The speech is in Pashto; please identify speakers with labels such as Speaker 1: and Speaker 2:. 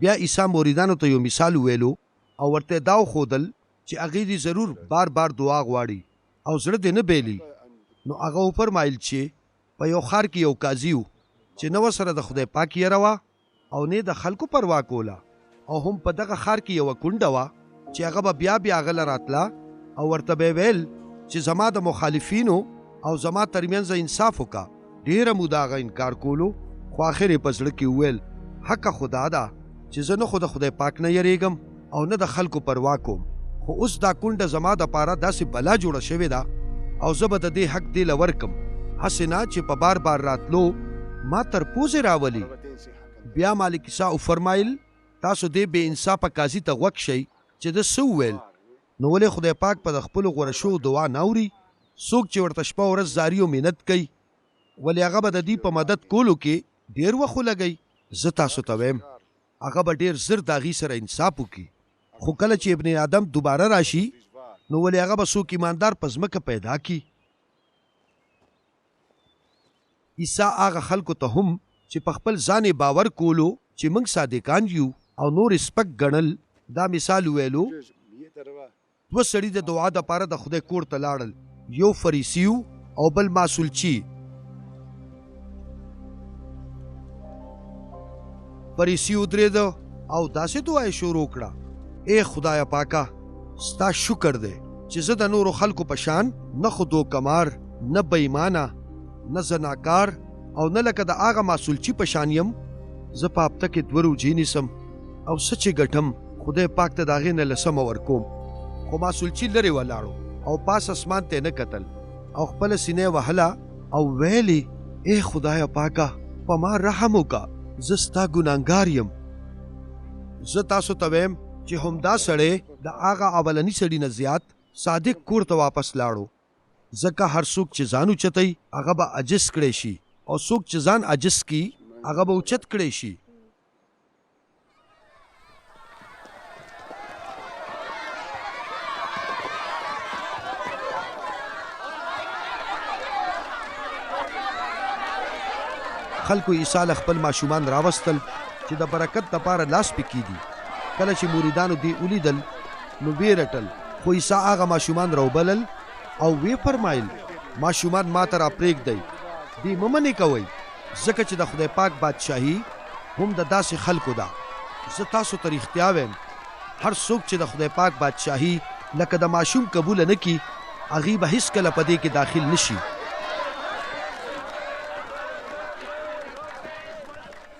Speaker 1: بیا عیسی مریدانو ته یو مثال وویلو او ورته یې دا وښودل چې هغوی دې ضرور بار بار دعا غواړي او زړه دې نه بایلي. نو هغه وفرمایل چې په یو ښار کې یو قاضي ؤ چې نه ورسره د خدای پاک یره وه او نۀ د خلکو پروا کوله او هم په دغه ښار کې یوه کونډه وه چې هغه به بیا بیا هغه له راتله او ورته به یې ویل چې زما د مخالفینو او زما ترمنځ انصاف وکړه. ډېره موده هغه انکار کولو، خو اخر یې په زړه کې وویل، حقه خو دا ده چې زه نه خو د خدای پاک نه یریږم او نه د خلکو پروا کوم، خو اوس دا کونډه زما دپاره داسې بلا جوړه شوې ده او زه به د دې حق دې له ورکړم، هسې نه چې په بار بار راتلو ما تر پوزې راولي. بیا مالک عیسی وفرمایل، تاسو دې بې انصافه قاضي ته غوږ شئ چې ده څه وویل، نو ولې خدای پاک په د خپلو غوره شوو دعا نه اوري؟ څوک چې ورته شپه ورځ زاري او منت کوي، ولې هغه به د دوی په مدد کولو کې ډېر وخت ولګوي؟ زه تاسو ته وایم، هغه به ډېر زر د هغوی سره انصاف وکړي. خو کله چې ابن آدم دوباره راشي، نو ولې هغه به څوک ایماندار په ځمکه پیدا کړي؟ عیسی هغه خلکو ته هم چې په خپل ځان یې باور کولو چې موږ صادقان یو او نور یې سپک ګڼل، دا مثال وویلو. دوه سړي د دعا دپاره د خدای کور ته لاړل، یو فریسي ؤ او بل محصولچي. فریسي ودرېده او داسې دعا یې شروع کړه، ای خدایه پاکه، ستا شکر دی چې زه د نورو خلکو په شان نه خو دوکه مار، نه بې ایمانه، نه زناکار او نه لکه د هغه محصولچي په شان یم. زه په هفته کې دوه روژې نیسم او څه چې ګټم خدای پاک ته د هغې نه لسمه ورکوم. خو محصولچي لرې ولاړ و او پاس اسمان ته یې نه کتل او خپله سینه یې وهله او ویل یې، ای خدایه پاکه، په ما رحم وکړه، زه ستا ګناهګار یم. زه تاسو ته وایم چې همدا سړی د هغه اولني سړي نه زیات صادق کور ته واپس لاړو، ځکه هر څوک چې ځان اوچتوي هغه به عاجز کړی شي او څوک چې ځان عاجز کړي هغه به اوچت کړی شي. خلکو عیسی له خپل ماشومان راوستل چې د برکت دپاره لاس پې کېږدي. کله چې مریدانو دې ولیدل نو ویې رټل، خو عیسی هغه ماشومان راوبلل او ویې فرمایل، ماشومان ماته راپرېږدئ، دې مه منع کوئ، ځکه چې د خدای پاک بادشاهي هم د داسې خلکو ده. زه تاسو ته رښتیا وایم، هر څوک چې د خدای پاک بادشاهي لکه د ماشوم قبوله نه کړي، هغوی به هېڅکله په دې کې داخل نه شي.